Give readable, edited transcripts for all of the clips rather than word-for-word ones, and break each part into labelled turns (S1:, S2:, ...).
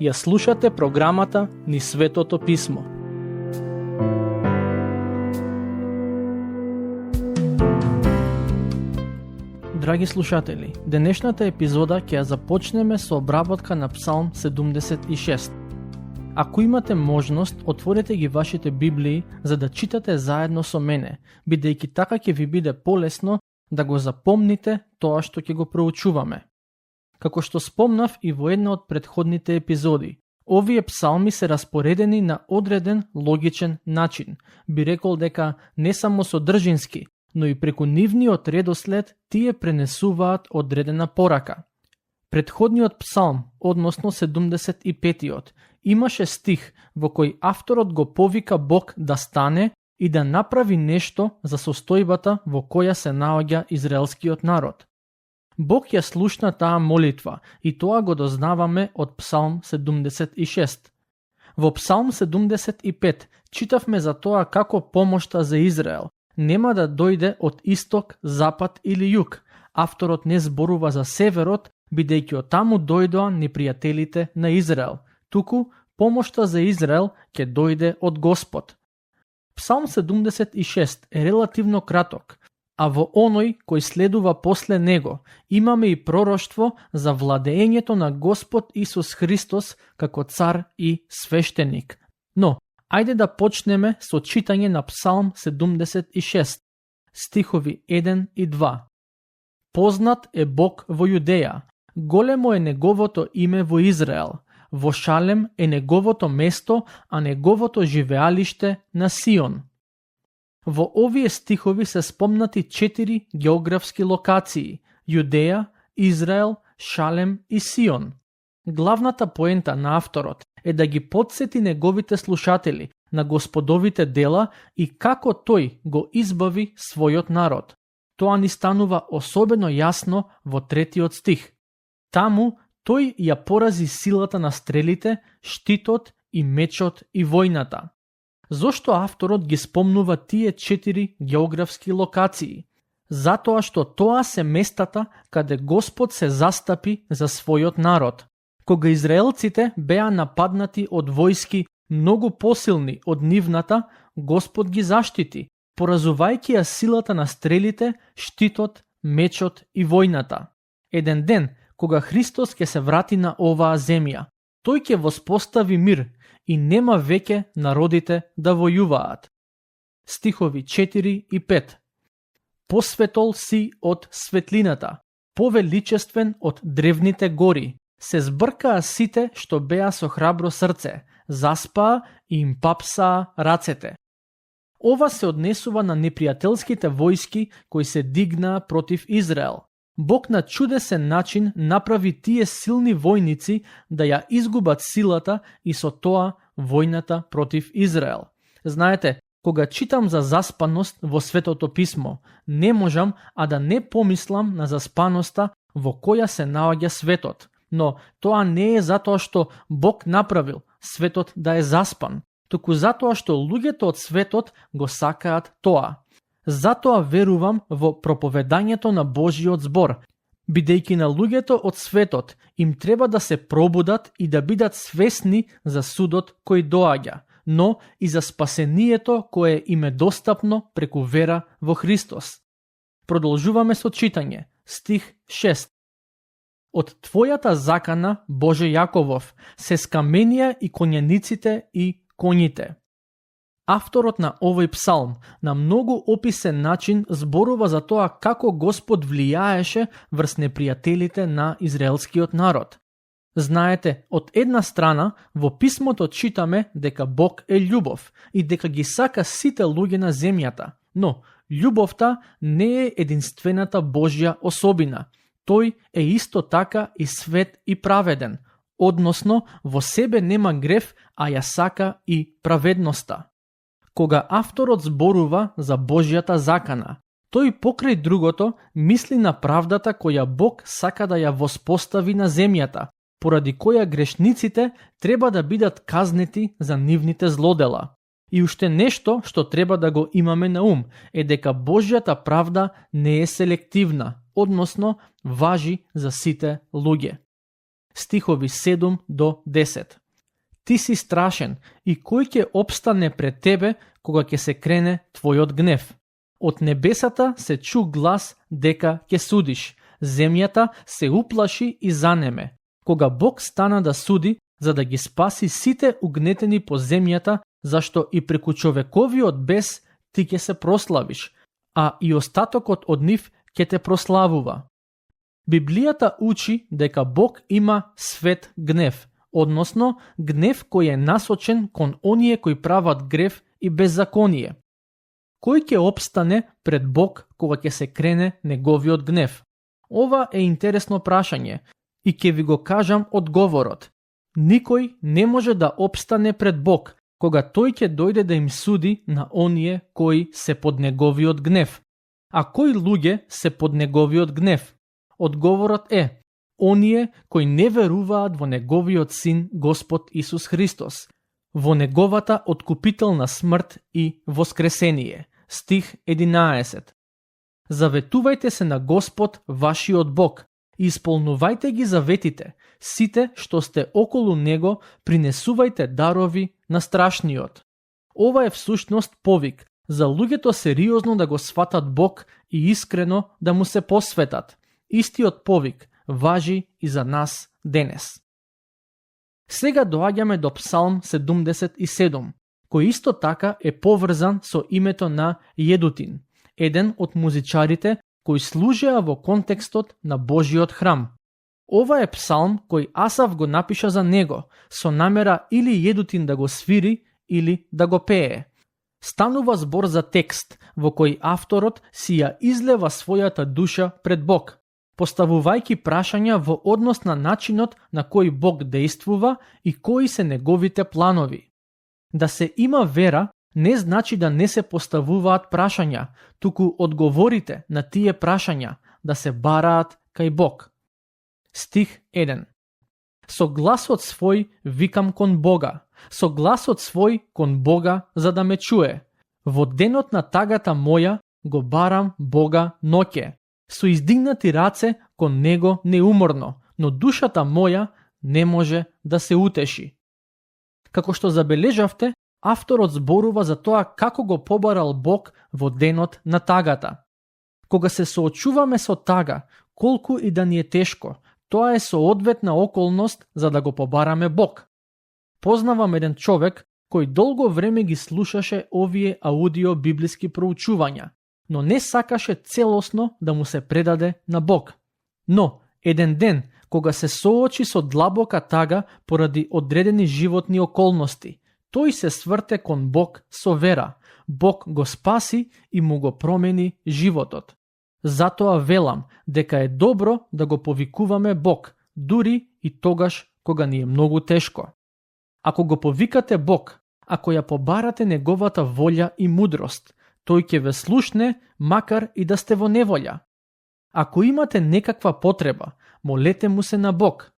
S1: Ја слушате програмата Низ Светото Писмо. Драги слушатели, денешната епизода ќе ја започнеме со обработка на Псалм 76. Ако имате можност, отворете ги вашите Библии за да читате заедно со мене, бидејќи така ќе ви биде полесно да го запомните тоа што ќе го проучуваме. Како што спомнав и во една од предходните епизоди, овие псалми се распоредени на одреден логичен начин. Би рекол дека не само содржински, но и преку нивниот редослед тие пренесуваат одредена порака. Предходниот псалм, односно 75-тиот, имаше стих во кој авторот го повика Бог да стане и да направи нешто за состојбата во која се наоѓа израелскиот народ. Бог ја слушна таа молитва и тоа го дознаваме од Псалм 76. Во Псалм 75 читавме за тоа како помошта за Израел нема да дојде од исток, запад или југ. Авторот не зборува за северот, бидејќи од таму дојдоа непријателите на Израел. Туку помошта за Израел ќе дојде од Господ. Псалм 76 е релативно краток, а во оној кој следува после него имаме и пророштво за владеењето на Господ Исус Христос како цар и свештеник. Но, ајде да почнеме со читање на Псалм 76, стихови 1 и 2. Познат е Бог во Јудеја, големо е неговото име во Израел, во Шалем е неговото место, а неговото живеалиште на Сион. Во овие стихови се спомнати 4 географски локации – Јудеја, Израел, Шалем и Сион. Главната поента на авторот е да ги потсети неговите слушатели на Господовите дела и како тој го избави својот народ. Тоа ни станува особено јасно во 3-тиот стих. Таму тој ја порази силата на стрелите, штитот и мечот и војната. Зошто авторот ги спомнува тие 4 географски локации? Затоа што тоа се местата каде Господ се застапи за својот народ. Кога израелците беа нападнати од војски многу посилни од нивната, Господ ги заштити, поразувајќи ја силата на стрелите, штитот, мечот и војната. Еден ден, кога Христос ќе се врати на оваа земја, тој ќе воспостави мир и нема веќе народите да војуваат. Стихови 4 и 5. Посветол си од светлината, повеличествен од древните гори. Се збркаа сите што беа со храбро срце, заспаа и им папсаа рацете. Ова се однесува на непријателските војски кои се дигнаа против Израел. Бог на чудесен начин направи тие силни војници да ја изгубат силата и со тоа војната против Израел. Знаете, кога читам за заспаност во Светото Писмо, не можам а да не помислам на заспаноста во која се наоѓа светот. Но тоа не е затоа што Бог направил светот да е заспан, туку затоа што луѓето од светот го сакаат тоа. Затоа верувам во проповедањето на Божиот збор, бидејќи на луѓето од светот им треба да се пробудат и да бидат свесни за судот кој доаѓа, но и за спасението кое им е достапно преку вера во Христос. Продолжуваме со читање, стих 6. Од Твојата закана, Боже Јаковов, се скаменија и конјаниците и коњите. Авторот на овој псалм на многу описен начин зборува за тоа како Господ влијаеше врз непријателите на израелскиот народ. Знаете, од една страна во писмото читаме дека Бог е љубов и дека ги сака сите луѓе на земјата, но љубовта не е единствената Божја особина. Тој е исто така и свет и праведен, односно во себе нема грев, а ја сака и праведноста. Кога авторот зборува за Божјата закана, тој покрај другото мисли на правдата која Бог сака да ја воспостави на земјата, поради која грешниците треба да бидат казнети за нивните злодела. И уште нешто што треба да го имаме на ум е дека Божјата правда не е селективна, односно важи за сите луѓе. Стихови 7 до 10. Ти си страшен и кој ќе опстане пред тебе кога ќе се крене твојот гнев? Од небесата се чу глас дека ќе судиш, земјата се уплаши и занеме. Кога Бог стана да суди, за да ги спаси сите угнетени по земјата, зашто и преку човековиот бес ти ќе се прославиш, а и остатокот од нив ќе те прославува. Библијата учи дека Бог има свет гнев, односно гнев кој е насочен кон оние кои прават грев и беззаконие. Кој ќе опстане пред Бог кога ќе се крене неговиот гнев? Ова е интересно прашање и ќе ви го кажам одговорот. Никој не може да опстане пред Бог кога тој ќе дојде да им суди на оние кои се под неговиот гнев. А кои луѓе се под неговиот гнев? Одговорот е: оние кои не веруваат во неговиот син Господ Исус Христос, во неговата откупителна смрт и воскресение. Стих 11. Заветувајте се на Господ вашиот Бог и исполнувајте ги заветите, сите што сте околу него принесувајте дарови на страшниот. Ова е всушност повик за луѓето сериозно да го сватат Бог и искрено да му се посветат. Истиот повик важи и за нас денес. Сега доаѓаме до Псалм 77, кој исто така е поврзан со името на Једутин, еден од музичарите кои служеа во контекстот на Божиот храм. Ова е псалм кој Асав го напиша за него, со намера или Једутин да го свири или да го пее. Станува збор за текст во кој авторот си ја излева својата душа пред Бог, поставувајќи прашања во однос на начинот на кој Бог действува и кои се неговите планови. Да се има вера не значи да не се поставуваат прашања, туку одговорите на тие прашања да се бараат кај Бог. Стих 1. Со гласот свој викам кон Бога, со гласот свој кон Бога за да ме чуе. Во денот на тагата моја го барам Бога ноќе. Со издигнати раце кон него неуморно, но душата моја не може да се утеши. Како што забележавте, авторот зборува за тоа како го побарал Бог во денот на тагата. Кога се соочуваме со тага, колку и да ни е тешко, тоа е соодветна околност за да го побараме Бог. Познавам еден човек кој долго време ги слушаше овие аудио библиски проучувања, но не сакаше целосно да му се предаде на Бог. Но, еден ден, кога се соочи со длабока тага поради одредени животни околности, тој се сврте кон Бог со вера. Бог го спаси и му го промени животот. Затоа велам дека е добро да го повикуваме Бог, дури и тогаш кога ни е многу тешко. Ако го повикате Бог, ако ја побарате неговата волја и мудрост, тој ќе ве слушне, макар и да сте во неволја. Ако имате некаква потреба, молете му се на Бог.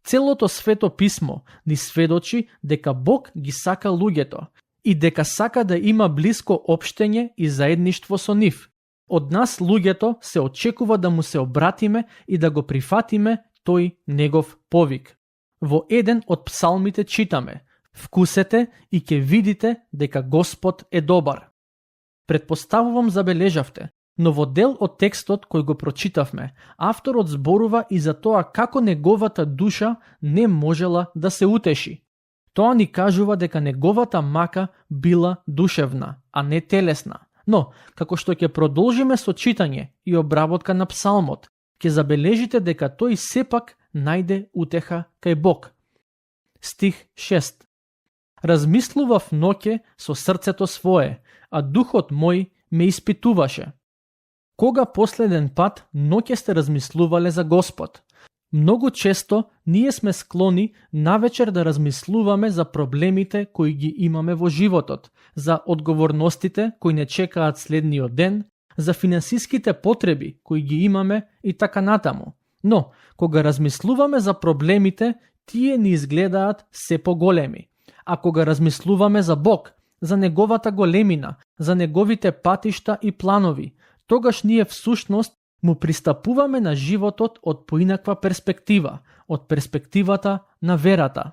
S1: Целото свето писмо ни сведочи дека Бог ги сака луѓето и дека сака да има блиско општење и заедништво со нив. Од нас луѓето се очекува да му се обратиме и да го прифатиме тој негов повик. Во еден од псалмите читаме: вкусете и ќе видите дека Господ е добар. Предпоставувам забележавте, но во дел од текстот кој го прочитавме, авторот зборува и за тоа како неговата душа не можела да се утеши. Тоа ни кажува дека неговата мака била душевна, а не телесна. Но, како што ќе продолжиме со читање и обработка на псалмот, ќе забележите дека тој сепак најде утеха кај Бог. Стих 6. Размислував ноќе со срцето свое, а духот мој ме испитуваше. Кога последен пат ноќе сте размислувале за Господ? Многу често ние сме склони навечер да размислуваме за проблемите кои ги имаме во животот, за одговорностите кои не чекаат следниот ден, за финансиските потреби кои ги имаме и така натаму. Но, кога размислуваме за проблемите, тие ни изгледаат се поголеми. А кога размислуваме за Бог, за неговата големина, за неговите патишта и планови, тогаш ние всушност му пристапуваме на животот од поинаква перспектива, од перспективата на верата.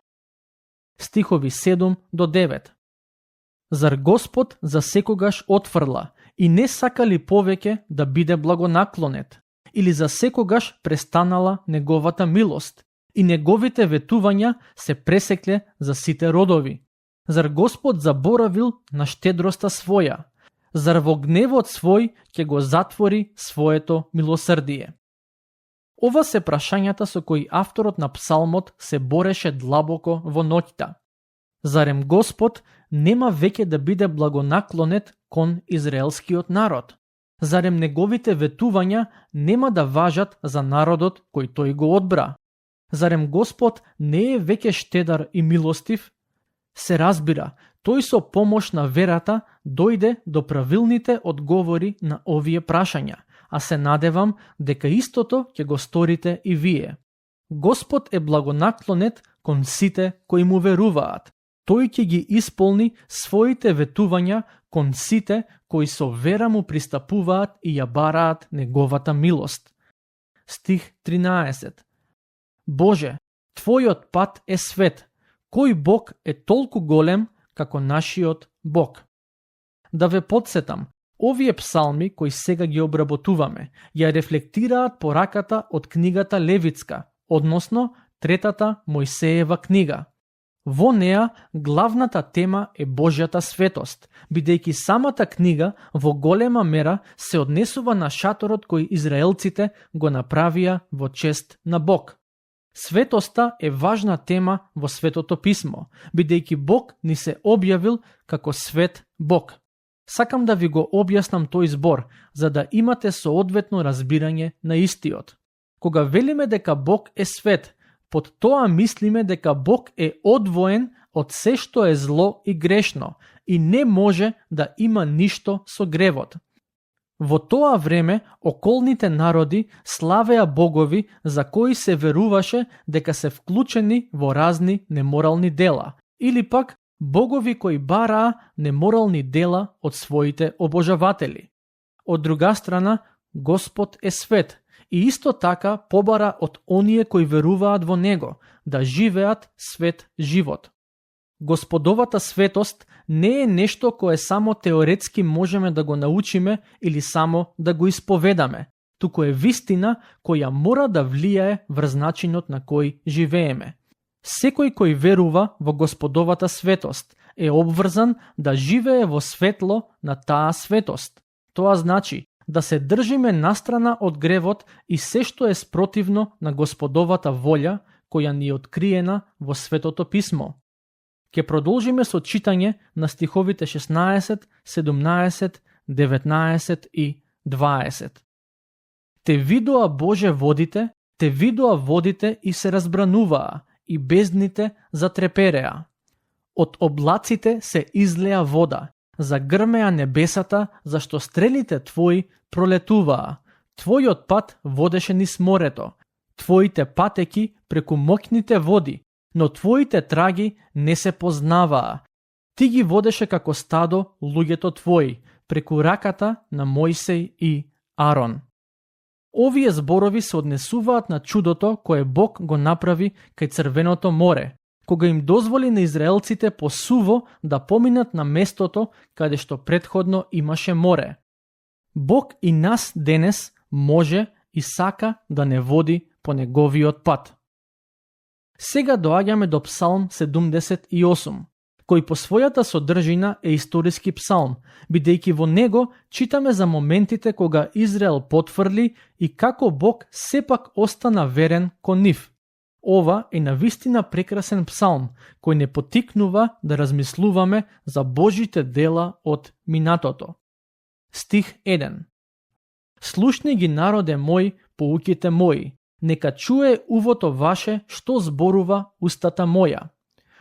S1: Стихови 7 до 9. Зар Господ за секогаш отфрла и не сака ли повеќе да биде благонаклонет? Или за секогаш престанала неговата милост и неговите ветувања се пресекле за сите родови? Зар Господ заборавил на штедроста своја? Зар во гневот свој ќе го затвори своето милосрдие? Ова се прашањата со кои авторот на псалмот се бореше длабоко во ноќта. Зарем Господ нема веќе да биде благонаклонет кон израелскиот народ? Зарем неговите ветувања нема да важат за народот кој тој го одбра? Зарем Господ не е веќе штедар и милостив? Се разбира, тој со помош на верата дојде до правилните одговори на овие прашања, а се надевам дека истото ќе го сторите и вие. Господ е благонаклонет кон сите кои му веруваат. Тој ќе ги исполни своите ветувања кон сите кои со вера му пристапуваат и ја бараат неговата милост. Стих 13. Боже, Твојот пат е свет. Кој Бог е толку голем како нашиот Бог? Да ве подсетам, овие псалми кои сега ги обработуваме, ја рефлектираат пораката од книгата Левитска, односно третата Мојсеева книга. Во неа главната тема е Божјата светост, бидејќи самата книга во голема мера се однесува на шаторот кој израелците го направија во чест на Бог. Светоста е важна тема во Светото писмо, бидејќи Бог ни се објавил како свет Бог. Сакам да ви го објаснам тој збор, за да имате соодветно разбирање на истиот. Кога велиме дека Бог е свет, под тоа мислиме дека Бог е одвоен од се што е зло и грешно и не може да има ништо со гревот. Во тоа време околните народи славеа богови за кои се веруваше дека се вклучени во разни неморални дела, или пак богови кои бараа неморални дела од своите обожаватели. Од друга страна, Господ е свет и исто така побара од оние кои веруваат во Него да живеат свет живот. Господовата светост не е нешто кое само теоретски можеме да го научиме или само да го исповедаме, туку е вистина која мора да влијае врз начинот на кој живееме. Секој кој верува во Господовата светост е обврзан да живее во светло на таа светост. Тоа значи да се држиме настрана од гревот и се што е спротивно на Господовата волја која ни е откриена во Светото писмо. Ке продолжиме со читање на стиховите 16, 17, 19 и 20. Те видоа Боже водите, те видоа водите и се разбрануваа, и бездните затрепереа. Од облаците се излеа вода, загрмеа небесата, зашто стрелите Твои пролетуваа. Твојот пат водеше низ морето, Твоите патеки преку моќните води, но Твоите траги не се познаваа. Ти ги водеше како стадо луѓето Твои, преку раката на Мојсей и Арон. Овие зборови се однесуваат на чудото кое Бог го направи кај Црвеното море, кога им дозволи на израелците по суво да поминат на местото каде што претходно имаше море. Бог и нас денес може и сака да не води по неговиот пат. Сега доаѓаме до Псалм 78, кој по својата содржина е историски псалм, бидејќи во него читаме за моментите кога Израел потврли и како Бог сепак остана верен кон нив. Ова е навистина прекрасен псалм, кој не потикнува да размислуваме за Божите дела од минатото. Стих 1. Слушни ги, народе мој, поуките мои, нека чуе увото ваше што зборува устата моја.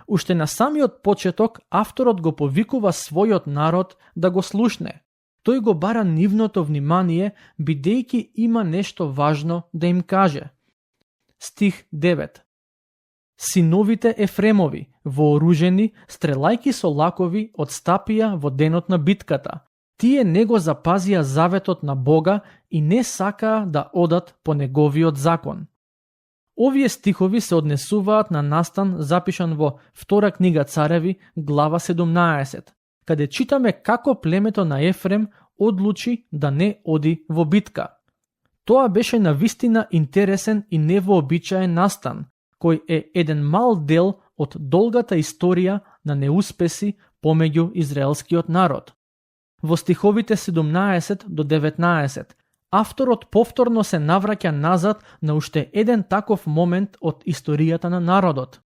S1: Уште на самиот почеток авторот го повикува својот народ да го слушне. Тој го бара нивното внимание, бидејќи има нешто важно да им каже. Стих 9. Синовите Ефремови, вооружени, стрелајки со лакови, отстапија во денот на битката. Тие не го запазија заветот на Бога и не сакаа да одат по неговиот закон. Овие стихови се однесуваат на настан запишан во Втора книга Цареви, глава 17, каде читаме како племето на Ефрем одлучи да не оди во битка. Тоа беше навистина интересен и невообичаен настан, кој е еден мал дел од долгата историја на неуспеси помеѓу израелскиот народ. Во стиховите 17 до 19, авторот повторно се навраќа назад на уште еден таков момент од историјата на народот.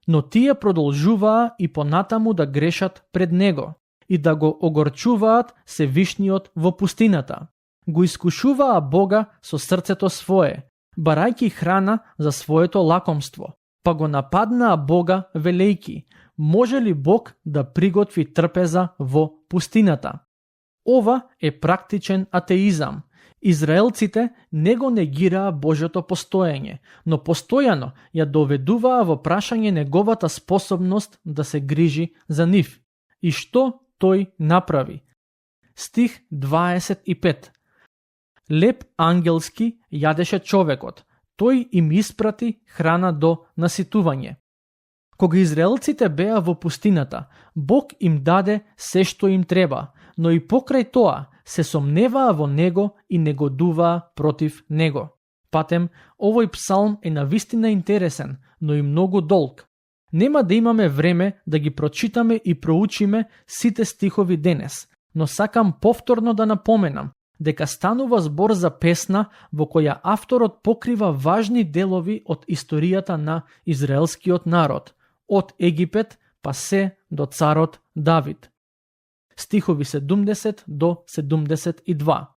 S1: Но тие продолжуваа и понатаму да грешат пред него и да го огорчуваат Севишниот во пустината. Го искушуваа Бога со срцето свое, барајќи храна за своето лакомство, па го нападнаа Бога велејки: може ли Бог да приготви трпеза во пустината? Ова е практичен атеизам. Израелците не го негираа Божјото постоење, но постојано ја доведуваа во прашање неговата способност да се грижи за нив. И што тој направи? Стих 25. Леп ангелски јадеше човекот, тој им испрати храна до наситување. Кога израелците беа во пустината, Бог им даде се што им треба, но и покрај тоа се сомневаа во него и негодуваа против него. Патем, овој псалм е навистина интересен, но и многу долг. Нема да имаме време да ги прочитаме и проучиме сите стихови денес, но сакам повторно да напоменам дека станува збор за песна во која авторот покрива важни делови од историјата на израелскиот народ, од Египет па се до царот Давид. Стихови 70 до 72.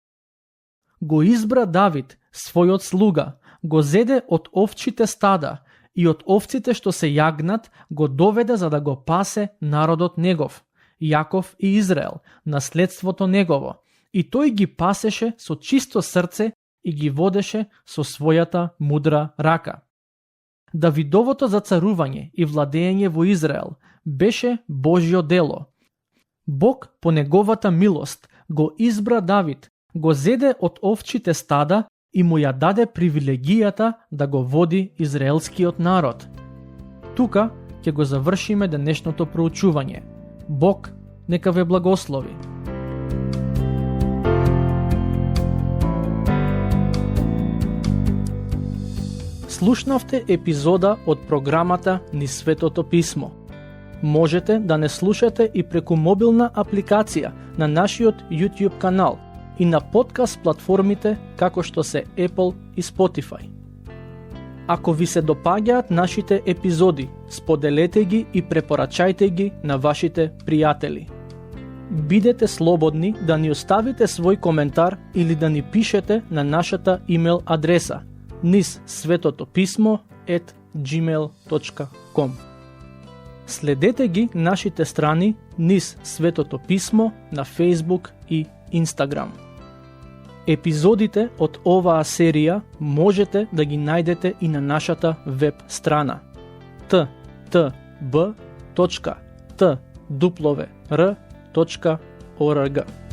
S1: Го избра Давид, својот слуга, го зеде од овчите стада и од овците што се јагнат го доведе за да го пасе народот негов, Јаков и Израел, наследството негово, и тој ги пасеше со чисто срце и ги водеше со својата мудра рака. Давидовото зацарување и владење во Израел беше Божјо дело. Бог по неговата милост го избра Давид, го зеде од овчите стада и му ја даде привилегијата да го води израелскиот народ. Тука ќе го завршиме денешното проучување. Бог нека ве благослови. Слушнавте епизода од програмата Низ Светото Писмо. Можете да не слушате и преку мобилна апликација на нашиот YouTube канал и на подкаст платформите како што се Apple и Spotify. Ако ви се допаѓаат нашите епизоди, споделете ги и препорачајте ги на вашите пријатели. Бидете слободни да ни оставите свој коментар или да ни пишете на нашата имейл адреса nizsvetotopисmo@gmail.com. Следете ги нашите страни Низ Светото Писмо на Facebook и Instagram. Епизодите од оваа серија можете да ги најдете и на нашата веб страна ttb.twr.org.